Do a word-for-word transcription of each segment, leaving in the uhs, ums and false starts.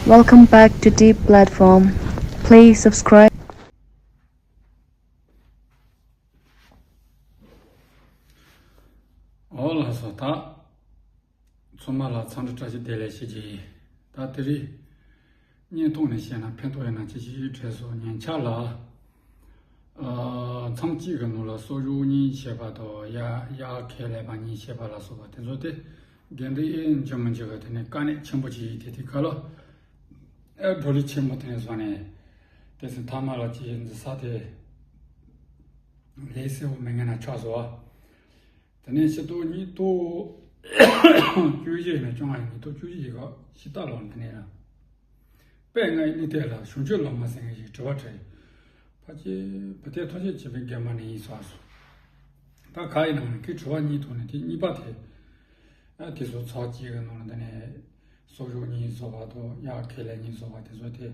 Welcome back to Deep Platform. Please subscribe. ཨོ་ལགས་སོ། ད་ཚང་མ་ལ་འཚམས་འདྲི་བཀྲ་ཤིས་བདེ་ལེགས་ཞུ་རྒྱུ་ཡིན། ད་དེ་རིང་བརྙན་ཐུང་ནས་བཤད་ན་ཕན་ཐོགས་ཡོད་ན་ཅི་ཞིག་དྲན་སོང་། ཉེ་ཆར་ལ་ཨ་མཚམས་གཅིག་གི་ནང་ལ་གསོག་འཇོག་གཉིས་བྱེད་པ་དང་། ཡར་ཡར་ཁས་ལེན་པ་གཉིས་བྱེད་པ་ལ་སོགས་པ་དེ་ཚོ་དེ་འགན་འདི་ཨེ་འཇོན་མི་འཇོན་ག་དེ་ནས་དཀའ་གནད་ཆེན་པོ་ཅིག་ཡིན། དེ་དེ་ག་ལ་ཨེ་བགྲོ་གླེང་ཆེན་མོ་དེ་ནས་བཟོ་ནས། དེ་ཚོ་མཐའ་མ་ལ་ཅི་འཛི་ས་དེ་ལས་གསལ་བོ་མི་ངན་ན་ཆགས་སོང་། དེ་ནས་ཕྱི་ཐོག་ཉིས་སྟོང་བཅུ་བཞི་ཡིན་ན་བཅོ་ལྔ་ཡིན། ཉིས་སྟོང་བཅུ་བཞི་ཡི་ག་ཕྱི་ལྟ་ལོ་འདི་ནས་ལ། དཔལ་ལྔའི་གླིང་སྟེགས་ལ་གཞུང་ཆེན་ལོ་མ་ཟེར་མཁན་ཞིག་དྲི་བ་དྲིས། ཕལ་ཆེར་བོད་སྐད་ཐོག་ཆེན་བྱིས་པའི་རྒན་པ་ནས་ཡིན་ས་སོ། ད་ག་ཡིན་ནམ་ཁའི་དྲི་བ་གཉིས་ཐོག་ནས་དེ་གཉིས་པ་དེ། ཨ་དེ་ཚོ་ཚར་གཅིག་གི་ནང་ལ་འདི་ནས་གསོག་འཇོག་གཉིས་བཟོ་བ་དང་། ཡར་ཁས་ལེན་གཉིས་བཟོ་བ་དེ་ཚོ་དེ་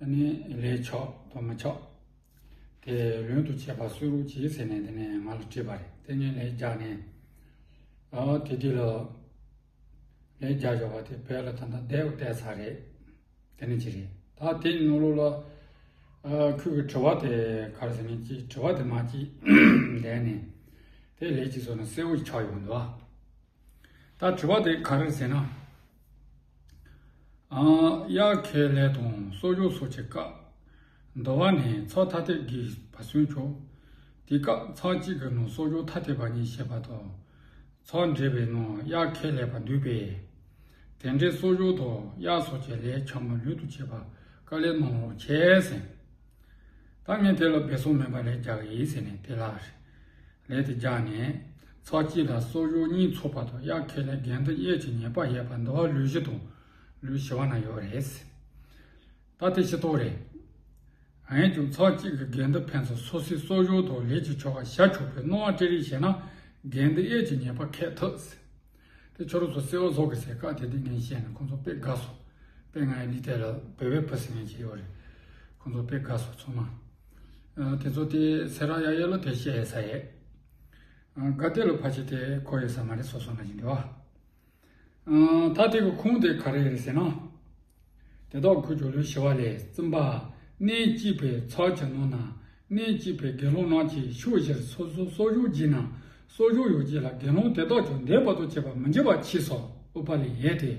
ཨ་ནི་ལས་ཆོག་དང་མི་ཆོག་དེ་ལུང་དུ་བྱས་པ་གསོལ་རོགས་གྱིས་ཟེར་ནས་དེ་ནས་ང་ལ་དྲིས་པ་རེད། དེ་ངས་ལན་རྒྱག་ནས། ཨ་དེ་དུས་ལ་ལན་རྒྱག་བཞག་པ་དེ་བོད་ལ་ད་ལྟ་བསྡད་བསྡད་ཚར་རེད། དེ་ནས་ཅི་རེད། ད་དེའི་ནང་ལོགས་ལ་ཨ་ཁོས་གི་དྲི་བ་དེ་ག་རེ་ཟེར་ནས་ཅི་དྲི་བ་དེ་མ་ཅི་ལན་ནས་དེ་ལན་ཅིག་བཟོ་ན་གསལ་བོ་ཆགས་ཡོང་འདུག་ཨ། ད་དྲི་བ་དེ་ག་རེ་ཟེར་ན། ཨ་ཡར་ཁས་ལེན་དང་གསོག་འཇོག་སོགས་ཀྱི་སྐབས། འདུལ་བ་ནས་ཚར་ཐ་དད་ཀྱི་བར་གསུམ་ཆོག་དེ་སྐབས་མཚམས་གཅིག་གི་ནང་གསོག་འཇོག་ཐ་དད་པ་གཉིས་བྱེད་པ་དང་། མཚམས་འབྲེལ་བའི་ནང་ཡར་ཁས་ལེན་པ་འདུས་པས། དེ་འདྲའི་གསོག་འཇོག་དང་ཡར་སོགས་ཀྱི་ལས་ཆགས་མི་ལུགས་དང་བཅས་པ་བཀའ་ལས་གནང་རོགས་བྱས་ཟེར། ད་ངས་དེ་ལ་འབད་བརྩོན་མིན་པ་ལན་རྒྱག་གི་ཡིན་ཟེར་ནས་དེ་ལ་ལན་དེ་རྒྱག་ནས། མཚམས་གཅིག་ལ་གསོག་འཇོག་གཉིས་ཚོགས་པ་དང་། ཡར་ཁས་ལེན་དགེ་འདུན་དབྱེར་གྱི་ཉེས་པ་ཡོད་པ་འདུལ་བ་ལུགས་བཞི་དང་ལུགས་བཞི་པ་ན་ཡོད་རེད། ད་དེ་ཤེས་རྟོགས་རེད། འོན་ཀྱང་མཚམས་གཅིག་གི་དགེ་འདུན་ཕན་ཚུན་སོ་སོའི་གསོག་འཇོག་དང་ལས་ཀྱི་ཆོ་ག་བྱ་ཆོག་པའི་སྣང་བ་སྤྲད་རེས་བྱས་ན་དགེ་འདུན་དབྱེར་གྱི་ཉེས་པ་འཁེལ་ཐུབ་ཟེར། དེ་ཁྱོད་རང་ཚོ་གསལ་བོ་བཟོ་དགོས་ཟེར། སྐབས་དེ་དུས་ངས་བཤད་ནས་ཁོང་ཚོ་དཔེ་དགའ་སོང་། དཔེ་ང་ཡི་ལི་ཏེ་ལ་བོད་པའི་བུ་ཟེར་མཁན་ཅིག་ཡོད་རེད། ཁོང་ཚོ་དཔེ་དགའ་སོང་ཚང་མ། ཨ་དེ་ཚོ་དེ་སེ་ར་ཡ་ཡེ་ལ་དེ་བཤད་ཡས་ས་ཡས། ཨ་དགའ་དེ་ལ་ཕལ་ཆེར་དེ་གོ་ཡོད་ས་མ་རེད། སོ་སོ་ན་བཞིན་དུ་ཨ། ཨ་ད་དེ་གི་ཁུངས་དེ་ག་རེ་རེད་ཟེར་ན། དེ་དག་ཁུངས་ཀྱི་ལུགས་ཞི་བ་ལས། བཙུན་པ་གནས་གཅིག་པའི་ཚབ་ཀྱི་ནང་ན་གནས་གཅིག་པའི་དགེ་སློང་རྣམས་ཀྱིས་ཕྱོགས་བཞིར་སོ་སོའི་གསོག་འཇོག་བགྱིས་ན། གསོག་འཇོག་ཡོད་ཀྱི་ལ་དགེ་སློང་དེ་དག་ཀྱང་འདས་པ་དང་བཅས་པ་མི་འགྱུར་བ་མཆིས་སོ། ཨུཏྤ་ལའི་ཡན་དེ་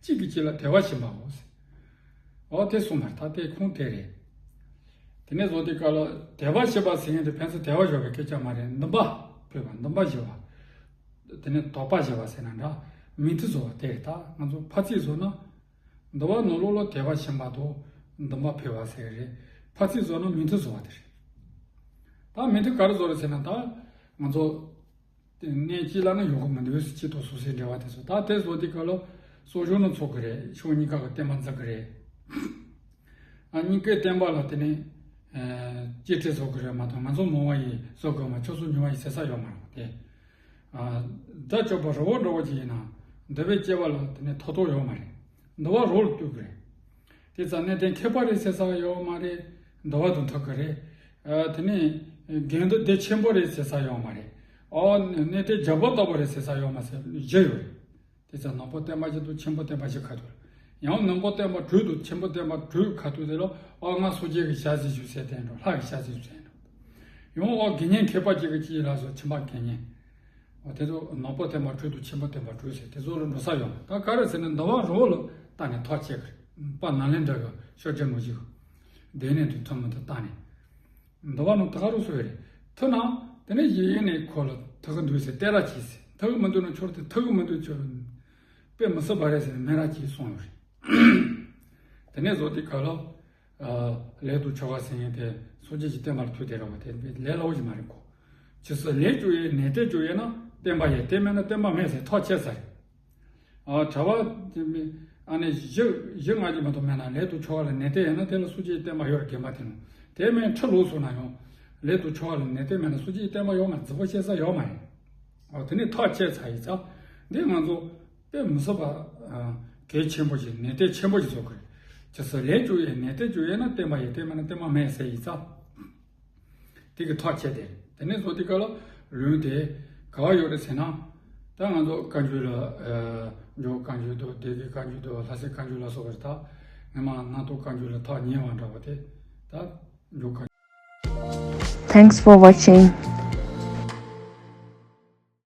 གཅིག་གིས་གཅིག་ལ་དད་པ་བྱིན་པའོ་ཟེར། འོ་དེ་གསུངས་པ་རེད། ད་དེ་ཁུངས་དེ་རེད། དེ་ནས་བཟོ་དེ་ག་ལ་དད་པ་བྱེད་པ་ཟེར་མཁན་དེ་ཕན་ཚུན་དད་པ་བཞག་པའི་སྐད་ཆ་མ་རེད། འདུན་པ་ཕུལ་བ། འདུན་པ་བཞེས་པ། དེ་ནས་དོགས་པ་བཞེས་པ་ཟེར་ན་འདྲ། མོས་མཐུན་བཟོ་བ་དེ་རེད། ད་ང་ཚོ་ཕར་ཚིག་བཟོ་ན། འདུལ་བ་ནང་ལོགས་ལ་དད་པ་བྱིན་པ་དང་འདུན་པ་ཕུལ་བ་ཟེར་གི་རེད། ཕར་ཚིག་བཟོ་ན་མོས་མཐུན་བཟོ་བ་དེ་རེད། ད་མོས་མཐུན་ག་རེ་བཟོ་རེད་ཟེར་ན། ད་ང་ཚོ་གནས་གཅིག་ལ་ནི་ཡོང་གི་མི་འདུག་ཟེར། གཅིག་དང་སོ་སོའི་འབྲེལ་བ་དེ་ཚོ། ད་དེ་བཟོ་དུས་སྐབས་ལ་གསོག་འཇོག་ནི་ཚོགས་ཀྱི་རེད། ཕྱོགས་གཉིས་ཀ་གི་བསྟན་པ་འཛིན་གྱི་རེད། ཨ་གཉིས་ཀའི་བསྟན་པ་ལ་དེ་ནས་ཨ་གཅེས་སྤྲས་བཟོ་དགོས་རེད་མ་གཏོགས། ང་ཚོ་མང་བ་ཡིས་བཟོ་དགོས་མ། ཁྱོད་ཚོ་ཉུང་བ་ཡིས་ཟེར་ས་ཡོད་མ་རེད་དེ། ཨ་དགྲ་བཅོམ་པ་རི་བོ་འདྲ་བོ་ཅིག་ཡིན་ན་འདུལ་བའི་སྐྱེ་བ་ལ་དེ་ནས་ཐོབ་ཐང་ཡོད་མ་རེད། འདུལ་བ་རོགས་ལ་གཏུག་གི་རེད། དེ་ཙང་གནས་བརྟན་མཁས་པ་རེད་ཟེར་ས་ཡོད་མ་རེད། འདུལ་བ་དང་མཐུན་གི་རེད། ཨ་དེ་ནས་དགེ་འདུན་སྡེ་ཆེན་པོ་རེད་ཟེར་ས་ཡོད་མ་རེད། ཨོ་གནས་བརྟན་རྒྱལ་པོ་ལྟ་བུ་རེད་ཟེར་ས་ཡོད་མ་ཟེར་བཞི་ཡོད་རེད། དེ་ཚོ་ནག་པོ་བསྟན་པ་བཞི་དང་ཆེན་པོ་བསྟན་པ་བཞི་ཁ་ཐུག་ཡང་ནག་པོ་བསྟན་པ་དྲུག་དང་ཆེན་པོ་བསྟན་པ་དྲུག་ཁ་ཐུག་དེ་ལ་ཨོ་ང་སངས་རྒྱས་ཀྱི་ཞལ་གཟིགས་ཞུ་ཟེར་བསྟན་འགྲོ། ལྷ་གི་ཞལ་གཟིགས་ཞུ་ཟེར་འགྲོ། ཡང་ཨོ་དགེ་བསྙེན་མཁས་པ་གཅིག་གིས་ཅི་ལ་སོགས་ཁྱིམ་པ་དགེ་བསྙེན། ཨོ་དེ་ཚོ་ནག་པོ་བསྟན་པ་དྲུག་དང་ཆེན་པོ་བསྟན་པ་དྲུག་ཟེར་དེ་ཚོ་ལ་འགྲོ་ས་ཡོད་མ། ད་ག་རེ་ཟེར་ན་འདུལ་བ་རོགས་ལ་བལྟས་ནས་ཐག་བཅད་གི་རེད། དཔལ་ནཱ་ལེནྡྲ་གི་ཤཱཀྱ་མུ་ཇི་གི་སྡེ་ནས་དུ་ཐུན་མོང་དུ་བཏང་ནས། འདུལ་བ་ནང་དེ་ག་རུ་སོང་བ་རེད། མཐུན་ན་དེ་ནས་གཞི་ཡིན་ནས་ཁོ་ལ་ཐུག་གི་འདུག་ཟེར་བལྟས་ར་གྱིས་ཟེར། ཐུག་གི་མི་འདུག་ན་ཁྱོད་དེ་ཐུག་གི་མི་འདུག་ཁྱོད་དཔེ་མི་སྲིད་པ་རེད་ཟེར་ནས་མེད་ར་གྱིས་སོང་ཡོད་རེད། དེ་ནས་བཟོ་དེ་ག་ལ་ལས་དང་ཆོ་ག་ཟེར་མཁན་དེ་སངས་རྒྱས་ཀྱི་བསྟན་པ་ལ་ཐུག་བསྡད་ར་བ་དེ་ལས་སླ་བོ་ཞིག་མ་རེད་ཁོ། ཇི་སྲིད་ལས་བཅོ་ཡས་ནན་ཏན་བཅོ་ཡས་ན་བསྟན་པ་ཡོད། དེ་མེད་ན་བསྟན་པ་མེད་ཟེར་ཐག་ཆད་ས་རེད། ཨ་གྲྭ་པ་དེ་མི་ཨ་ནི་བཞི་བཞི་ལྔ་ཅིག་མ་གཏོགས་མེད་ན་ལས་དང་ཆོ་ག་ལ་ནན་ཏན་ཡོད་ན་དེ་ལ་སངས་རྒྱས་ཀྱི་བསྟན་པ་ཡོད་རེད། དགེ་འཕེལ་དེ་ནང་དེ་མིན་ཁྲི་ལོག་སོང་ན་ཡང་ལས་དང་ཆོ་ག་ལ་ནན་ཏན་མེད་ན་སངས་རྒྱས་ཀྱི་བསྟན་པ་ཡོད་མ་རེད། རྫིག་པོ་བཤད་ས་ཡོད་མ་རེད། ཨ་དེ་ནས་ཐག་བཅད་ཚར་ཡིན་ཙང་འདི་ང་ཚོ་དཔེ་མི་སྲིད་པ་ཨ་གལ་ཆེན་པོ་ཞིག་ནན་ཏན་ཆེན་པོ་ཞིག་བཟོ་དགོས་རེད། ཇི་སྲིད་ལས་བཅོ་ཡས་ནན་ཏན་བཅོ་ཡས་ན་བསྟན་པ་ཡོད། དེ་མེད་ན་བསྟན་པ་མེད་ཟེར་ཡིན་ཙང་། དེ་གི་ཐག་བཅད་དེ་རེད། དེ་ནས་བཟོ་དེ་ག་ལ་ལུང་དེ་ག་བ་ཡོད་རེད་ཟེར་ན། ད་ང་ཚོ་བཀའ་འགྱུར་ལ་ཨ་འཇུག་བཀའ་འགྱུར་དང་སྡེ་དགེ་བཀའ་འགྱུར་དང་ལྷ་སའི་བཀའ་འགྱུར་ལ་སོགས་པ་རེད། ད་ ངས་མ་རྣམ་རྟོག་བཀའ་འགྱུར་ལ་ཐག་ཉེ་བ་འདྲ་བ་དེ་ད་འཇོག་ག Thanks for watching.